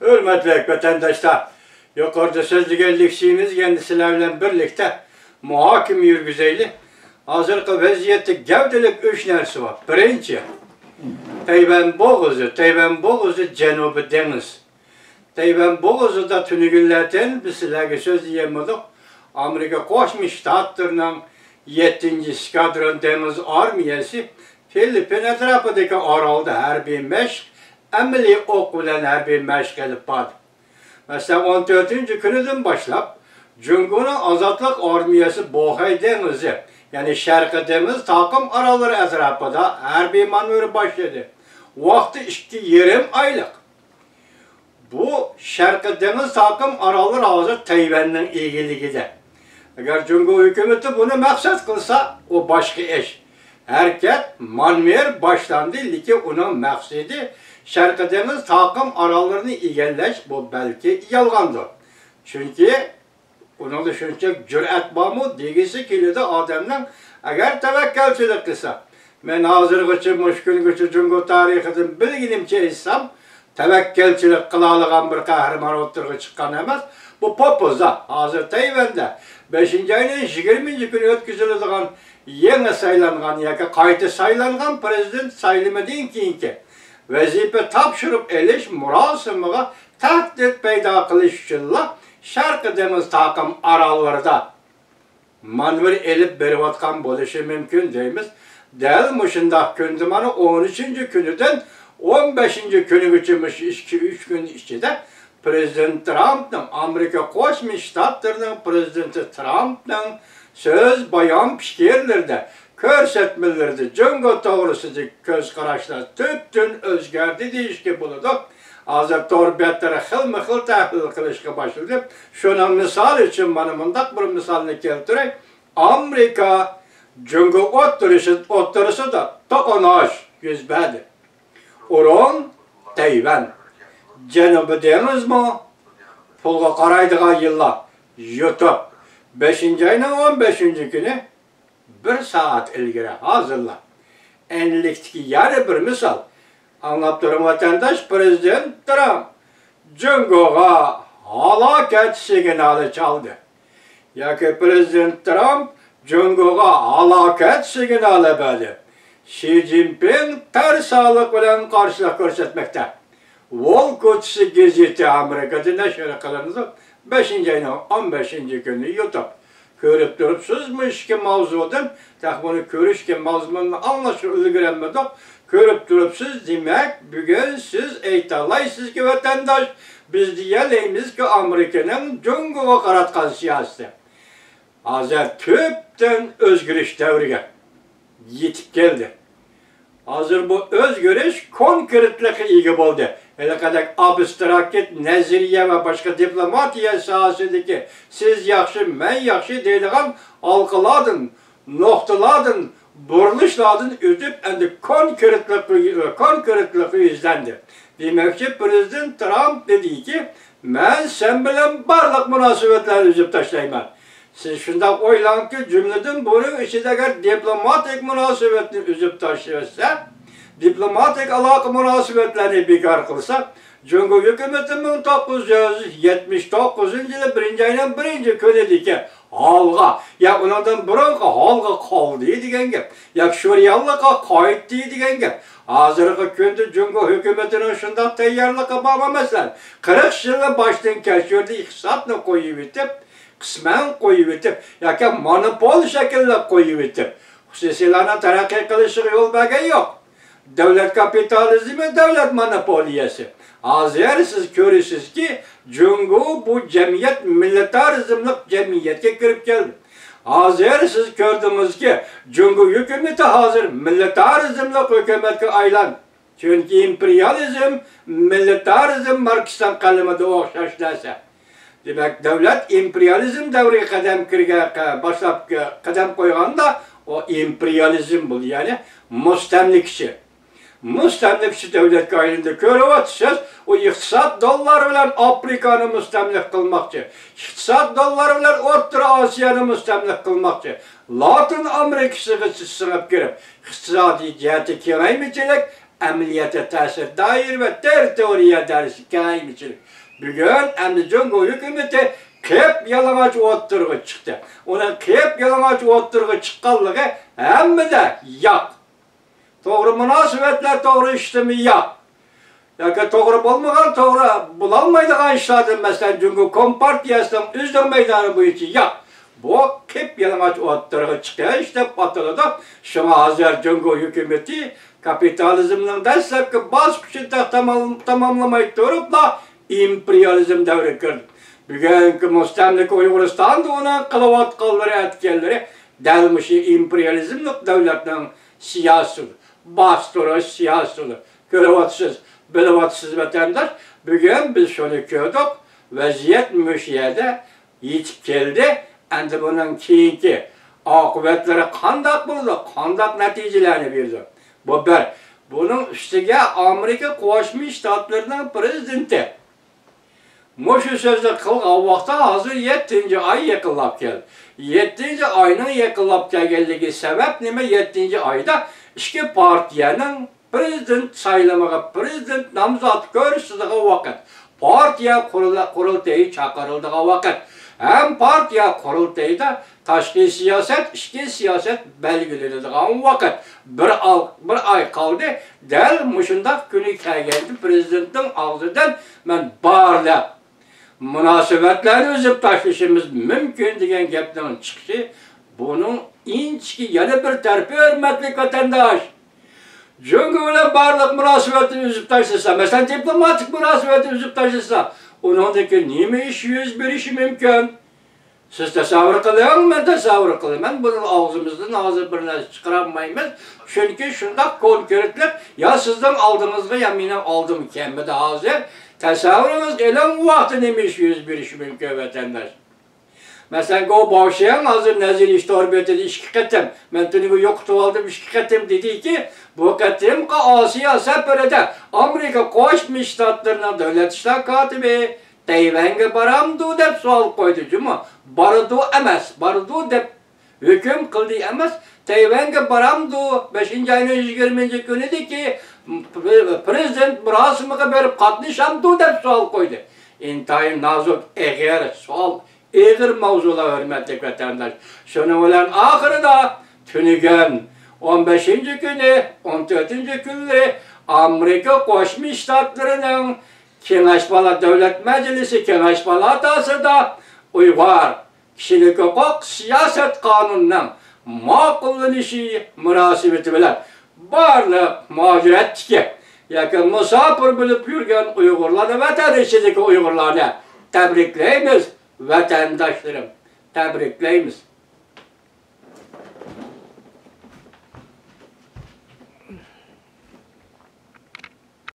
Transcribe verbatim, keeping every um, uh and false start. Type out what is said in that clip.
ھۆرمەتلىك ۋەتەنداشلار، يۇقىرىدا سۆزلىگەن لېكسىيىمىزگە ئەمدى سىلەر بىلەن بىرلىكتە مۇھاكىمە يۈرگۈزەيلى. ھازىرقى ۋەزىيەتتە گەۋدىلىك ئۈچ نەرسە بار. بىرىنچى، تەيۋەن بوغۇزى، تەيۋەن بوغۇزى جەنۇبىي دېڭىز. تەيۋەن بوغۇزىدا تۈنۈگۈنلەردىن بىز سىلەرگە سۆزلىگەن بولدۇق. ئامېرىكا قوشما شتاتلىرىنىڭ يەتتىنچى ئېسكادرون دېڭىز ئارمىيەسى فىلىپپىن ئەتراپىدىكى ئارالدا ھەربىي مەشىق، ئەمەلىي ئوق بىلەن ھەربىي مەشىق ئېلىپ باردى. مەسىلەن، ئون تۆتىنچى كۈنىدىن باشلاپ جۇڭگونىڭ ئازادلىق ئارمىيەسى بوخەي دېڭىزى، يەنى شەرقىي دېڭىز تاقىم ئاراللىرى ئەتراپىدا ھەربىي مانېۋىر باشلىدى. ۋاقتى ئىككى يېرىم ئايلىق. بۇ شەرقىي دېڭىز تاقىم ئاراللىرى ھازىر تەيۋەننىڭ ئىگىلىكىدە. ئەگەر جۇڭگو ھۆكۈمىتى بۇنى مەقسەت قىلسا، ئۇ باشقا ئىش. ھەرىكەت مانېۋىر باشلاندى، لېكىن ئۇنىڭ مەقسىتى شەرقىي دېڭىز تاقىم ئاراللىرىنى ئىگىلەش، بۇ بەلكى يالغاندۇر. چۈنكى ئۇنىڭدا شۇنچە جۈرئەت بارمۇ دېگۈسى كېلىدۇ ئادەمنىڭ. ئەگەر تەۋەككەلچىلىك قىلسا، مەن ھازىرغىچە، مۇشۇ كۈنگىچە جۇڭگو تارىخىدىن بىلگىنىمچە ئېيتسام، تەۋەككەلچىلىك قىلالىغان بىر قەھرىمان ئوتتۇرىغا چىققان ئەمەس. بۇ پوپوزا. ھازىر تەيۋەندە بەشىنچى ئاينىڭ يىگىرمىنچى كۈنى ئۆتكۈزۈلىدىغان يېڭى سايلانغان ياكى قايتا سايلانغان پىرېزىدېنت سايلىمىدىن كېيىنكى ۋەزىپە تاپشۇرۇپ ئېلىش مۇراسىمىغا تەھدىت پەيدا قىلىش ئۈچۈنلا شەرقىي دېڭىز تاقىم ئاراللىرىدا مانېۋىر ئېلىپ بېرىۋاتقان بولۇشى مۇمكىن دەيمىز. دەل مۇشۇنداق كۈندە مانا ئون ئۈچىنچى كۈنىدىن ئون بەشىنچى كۈنىگىچە مۇشۇ ئىككى، ئۈچ كۈن ئىچىدە پىرېزىدېنت ترامپنىڭ، ئامېرىكا قوشما شتاتلىرىنىڭ پىرېزىدېنتى ترامپنىڭ سۆز، بايان، پىكىرلىرىدە، كۆرسەتمىلىرىدە جۇڭگو توغرىسىدىكى كۆز قاراشلار تۈپتىن ئۆزگەردى دېيىشكە بولىدۇ. ھازىر تور بەتلىرى خىلمۇ خىل تەھلىل قىلىشقا باشلىدى. شۇنىڭ مىسالى ئۈچۈن مانا مۇنداق بىر مىسالنى كەلتۈرەي. ئامېرىكا جۇڭگو ئوتتۇرىسى-، ئوتتۇرىسىدا توقۇنۇش يۈز بەردى. ئورۇن تەيۋەن. جەنۇبىي دېڭىزمۇ؟ پۇلغا قارايدىغان يىللار. يۇتۇپ. بەشىنچى ئاينىڭ ئون بەشىنچى كۈنى، بىر سائەت ئىلگىرى ھازىرلا. ئەنلىكتىكى يەنە بىر مىسال. ئاڭلاپ تۇرۇڭ، ۋەتەنداش، پىرېزىدېنت ترامپ جۇڭگوغا ھالاكەت سىگنالى چالدى. ياكى پىرېزىدېنت ترامپ جۇڭگوغا ھالاكەت سىگنالى بەردى. شى جىنپىڭ تەرسالىق بىلەن قارشىلىق كۆرسەتمەكتە. ۋول كوچىسى گېزىتى ئامېرىكىدا نەشر قىلىنىدۇ. بەشىنچى ئاينىڭ ئون بەشىنچى كۈنى يۇتۇپ. كۆرۈپ تۇرۇپسىز، مۇشۇ ئىككى ماۋزۇدىن، تېخى بۇنى كۆرۈشكە، ماۋزۇنى ئاڭلاشقا ئۈلگۈرەلمىدۇق. كۆرۈپ تۇرۇپسىز، دېمەك، بۈگۈن سىز ئېيتالايسىزكى، ۋەتەنداش، بىز دېيەلەيمىزكى، ئامېرىكىنىڭ جۇڭگوغا قاراتقان سىياسىتى ھازىر تۈپتىن ئۆزگىرىش دەۋرىگە يېتىپ كەلدى. ھازىر بۇ ئۆزگىرىش كونكرېتلىققا ئىگە بولدى. ھېلىقىدەك ئابستراكت نەزەرىيە ۋە باشقا دىپلوماتىيە ساھەسىدىكى سىز ياخشى، مەن ياخشى دەيدىغان ھالقىلاردىن، نۇقتىلاردىن، بۇرۇلۇشلاردىن ئۆتۈپ، ئەمدى كونكرېتلىققا، كونكرېتلىققا يۈزلەندى. دېمەكچى، پىرېزىدېنت ترامپ دېدىكى، مەن سەن بىلەن بارلىق مۇناسىۋەتلەرنى ئۈزۈپ تاشلايمەن. سىز شۇنداق ئويلاڭكى، جۈملىدىن بۇنىڭ ئىچىدە ئەگەر دىپلوماتىك مۇناسىۋەتنى ئۈزۈپ تاشلىۋەتسە، دىپلوماتىك ئالاقە مۇناسىۋەتلەرنى بىكار قىلسا، جۇڭگو ھۆكۈمىتى مىڭ توققۇز يۈز يەتمىش توققۇزىنچى يىلى بىرىنچى ئاينىڭ بىرىنچى كۈنىدىكى ھالغا، يا ئۇنىڭدىن بۇرۇنقى ھالغا قالدى دېگەن گەپ، ياكى شۇ رېئاللىققا قايتتى دېگەن گەپ. ھازىرقى كۈندە جۇڭگو ھۆكۈمىتىنىڭ شۇنداق تەييارلىقى بارمۇ؟ مەسىلەن، قىرىق يىلنى باشتىن كەچۈردى، ئىقتىسادنى قويۇۋېتىپ، قىسمەن قويۇۋېتىپ ياكى مونوپول شەكىللەپ قويۇۋېتىپ، خۇسۇسىيلارنىڭ تەرەققىي قىلىشىغا يول بەرگەن يوق. دۆلەت كاپىتالىزمى، دۆلەت مونوپولىيەسى. ھازىر سىز كۆرىسىزكى، جۇڭگو بۇ جەمئىيەت مىلىتارىزملىق جەمئىيەتكە كىرىپ كەلدى. ھازىر سىز كۆردىڭىزكى، جۇڭگو ھۆكۈمىتى ھازىر مىلىتارىزملىق ھۆكۈمەتكە ئايلاندى. چۈنكى ئىمپېرىيالىزم، مىلىتارىزم ماركسنىڭ قەلىمىدە ئوخشاش نەرسە. دېمەك، دۆلەت ئىمپېرىيالىزم دەۋرىگە قەدەم كىرگەن، باشلاپ قەدەم قويغاندا، ئۇ ئىمپېرىيالىزم بولدى، يەنى مۇستەملىكىچى. مۇستەملىكىچى دۆلەتكە ئايلاندى. كۆرۈۋاتىسىز، ئۇ ئىقتىساد داللار بىلەن ئافرىكانى مۇستەملىكە قىلماقچى. ئىقتىساد داللار بىلەن ئوتتۇرا ئاسىيانى مۇستەملىكە قىلماقچى. لاتىن ئامېرىكىسىغىچە سىڭىپ كىرىپ، ئىقتىسادىي جەھەتتە كېڭەيمىچىلىك، ئەمەلىيەتتە تەسىر دائىرە ۋە تېررىتورىيە دەرىجىسى كېڭەيمىچىلىك. بۈگۈن ئەمدى جۇڭگو ھۆكۈمىتى قىپيالىڭاچ ئوتتۇرىغا چىقتى. ئۇنىڭ قىپيالىڭاچ ئوتتۇرىغا چىققانلىقى ھەممىدە ياق. توغرا مۇناسىۋەتلەر، توغرا ئىشلىمى ياق. ياكى توغرا بولمىغان، توغرا بولالمايدىغان ئىشلاردىن، مەسىلەن، جۇڭگو كومپارتىيەسىنىڭ ئۆزىنىڭ مەيدانى بويىچە ياق. بۇ قىپيالىڭاچ ئوتتۇرىغا چىقىش دەپ ئاتىلىدۇ. شۇڭا ھازىر جۇڭگو ھۆكۈمىتى كاپىتالىزمنىڭ دەسلەپكى باسقۇچىنى تېخى تامام-، تاماملىماي تۇرۇپلا ئىمپېرىيالىزم دەۋرىگە كىردى. بۈگۈنكى مۇستەملىكە ئۇيغۇرىستاندا ئۇنىڭ قىلىۋاتقانلىرى، ئەتكەنلىرى دەل مۇشۇ ئىمپېرىيالىزملىق دەۋلەتنىڭ سىياسىتى، باستۇرۇش سىياسىتى. كۆرۈۋاتىسىز، بىلىۋاتىسىز، ۋەتەنداش. بۈگۈن بىز شۇنى كۆردۇق. ۋەزىيەت مۇشۇ يەردە يېتىپ كەلدى. ئەمدى بۇنىڭ كېيىنكى ئاقىۋەتلىرى قانداق بولىدۇ، قانداق نەتىجىلەرنى بېرىدۇ؟ بۇ بىر. بۇنىڭ ئۈستىگە ئامېرىكا قوشما شتاتلىرىنىڭ پىرېزىدېنتى مۇشۇ سۆزنى قىلغان ۋاقىتتا ھازىر يەتتىنچى ئاي يېقىنلاپ كەلدى. يەتتىنچى ئاينىڭ يېقىنلاپ كەلگەنلىكى سەۋەب نېمە؟ يەتتىنچى ئايدا ئىككى پارتىيەنىڭ پىرېزىدېنت سايلىمىغا، پىرېزىدېنت نامزاتى كۆرسىتىدىغان ۋاقىت. پارتىيە قۇرۇل-، قۇرۇلتىيى چاقىرىلىدىغان ۋاقىت. ھەم پارتىيە قۇرۇلتىيىدا تاشقى سىياسەت، ئىچكى سىياسەت بەلگىلىنىدىغان ۋاقىت. بىر ئال-، بىر ئاي قالدى. دەل مۇشۇنداق كۈنى كەلگەندە پىرېزىدېنتنىڭ ئاغزىدىن مەن بارلىق مۇناسىۋەتلەرنى ئۈزۈپ تاشلىشىمىز مۇمكىن دېگەن گەپنىڭ چىقىشى، بۇنىڭ ئىنچىكە يەنە بىر تەرىپى، ھۆرمەتلىك ۋەتەنداش. جۇڭگو بىلەن بارلىق مۇناسىۋەتنى ئۈزۈپ تاشلىسا، مەسىلەن، دىپلوماتىك مۇناسىۋەتنى ئۈزۈپ تاشلىسا، ئۇنىڭدىن كېيىن نېمە ئىش يۈز بېرىشى مۇمكىن؟ سىز تەسەۋۋۇر قىلىڭ، مەن تەسەۋۋۇر قىلىمەن. بۇنى ئاغزىمىزدىن ھازىر بىر نەرسە چىقىرالمايمىز. چۈنكى شۇنداق كونكرېتلىق يا سىزنىڭ ئالدىڭىزغا، يا مېنىڭ ئالدىمغا كەلمىدى ھازىر. تەسەۋۋۇرىڭىزغا ئېلىڭ، ئۇ ۋاقىتتا نېمە ئىش يۈز بېرىشى مۇمكىن، ۋەتەنداش؟ مەسىلەن، گو باۋشياڭ ھازىر نەزەرىيە ئىشلار بېتىدە ئىككى قېتىم، مەن تۈنۈگۈن يوقىتىۋالدىم، ئىككى قېتىم دېدىكى، بۇ قېتىمقى ئاسىيا سەپىرىدە ئامېرىكا قوشما شتاتلىرىنىڭ دۆلەت ئىشلار كاتىپى تەيۋەنگە بارامدۇ دەپ سوئال قويدى جۇمۇ. بارىدۇ ئەمەس، بارىدۇ دەپ ھۆكۈم قىلدى ئەمەس، تەيۋەنگە بارامدۇ؟ بەشىنچى ئاينىڭ يىگىرمىنچى كۈنىدىكى پرېزىدېنت مۇراسىمىغا بېرىپ قاتنىشامدۇ دەپ سوئال قويدى. ئىنتايىن نازۇك، ئېغىر سوئال، ئېغىر ماۋزۇلار، ھۆرمەتلىك ۋەتەنداش. شۇنىڭ بىلەن ئاخىرىدا تۈنۈگۈن ئون بەشىنچى كۈنى، ئون تۆتىنچى كۈنلىرى ئامېرىكا قوشما شتاتلىرىنىڭ كېڭەش بالا-، دۆلەت مەجلىسى، كېڭەش پالاتاسىدا ئۇيغۇر كىشىلىك ھوقۇق سىياسەت قانۇنىنىڭ ماقۇللىنىشى مۇناسىۋىتى بىلەن بارلىق مۇھاجىرەتتىكى ياكى مۇساپىر بولۇپ يۈرگەن ئۇيغۇرلارنى، ۋەتەن ئىچىدىكى ئۇيغۇرلارنى تەبرىكلەيمىز، ۋەتەنداشلىرىم، تەبرىكلەيمىز.